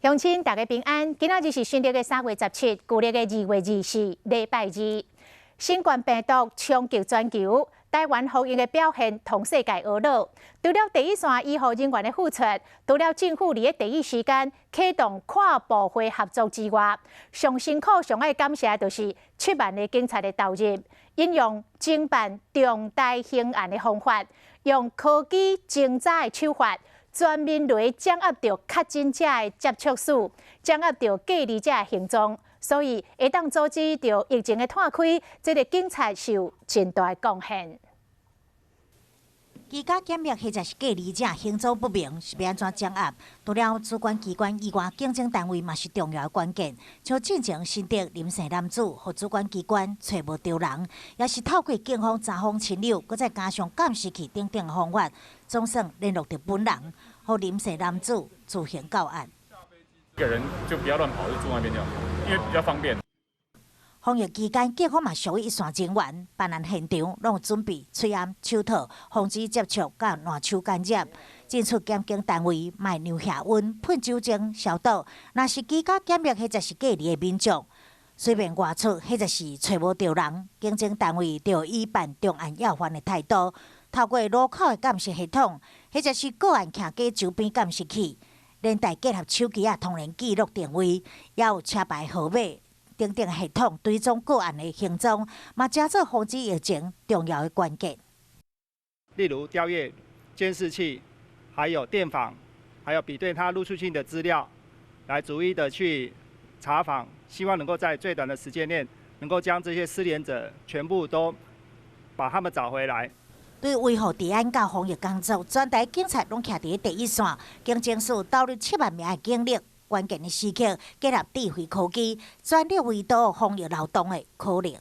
鄉親大家平安，今仔日是新曆的3月17，舊曆的2月24，禮拜二。新冠病毒衝擊全球，台灣防疫的表現予世界呵咾。除了第一線醫護人員的付出，除了政府佇第一時間啟動跨部會合作之外，上辛苦、上愛感謝的就是7萬个警察的投入，應用偵辦重大刑案的方法，用科技偵查的手法，全面來掌握著確診者的接觸史，掌握著隔離者的行蹤，所以會當阻止著疫情的湠開，這个警察是有真大的貢獻。居家檢疫或者是隔離者行蹤不明，是欲按怎掌握？除了主管機關以外，警政單位嘛是重要的關鍵。像進前新竹林姓男子，予主管機關揣無著人，也是透過警方查訪親友，閣再加上監視器等等的方法，總算聯絡著本人，予林姓男子自行到案。一個人就不要亂跑，就住那邊就好，因為比較方便。防疫期間，警方嘛屬於一線人員，辦案現場攏有準備喙罨、手套，防止接觸佮瀾手感染。進出檢警單位，嘛會量額溫、噴酒精消毒。若是居家檢疫或者是隔離的民眾，隨便外出或者是揣無著人，警政單位就以辦重案要犯的態度，透過路口的監視系統，或者是個案徛家周邊監視器，連帶結合手機仔通聯記錄定位，也有車牌號碼等等系統追蹤個案的行蹤，嘛成做防止疫情重要的關鍵。例如調閱監視器，還有電訪，還有比對他入出境的資料，來逐一的去查訪，希望能夠在最短的時間內，能夠將這些失聯者全部都把他們找回來。對維護治安佮防疫工作，全台警察攏徛佇第一線，警政署投入7萬名的警力，關鍵的時刻結合智慧科技，全力圍堵防疫漏洞的可能。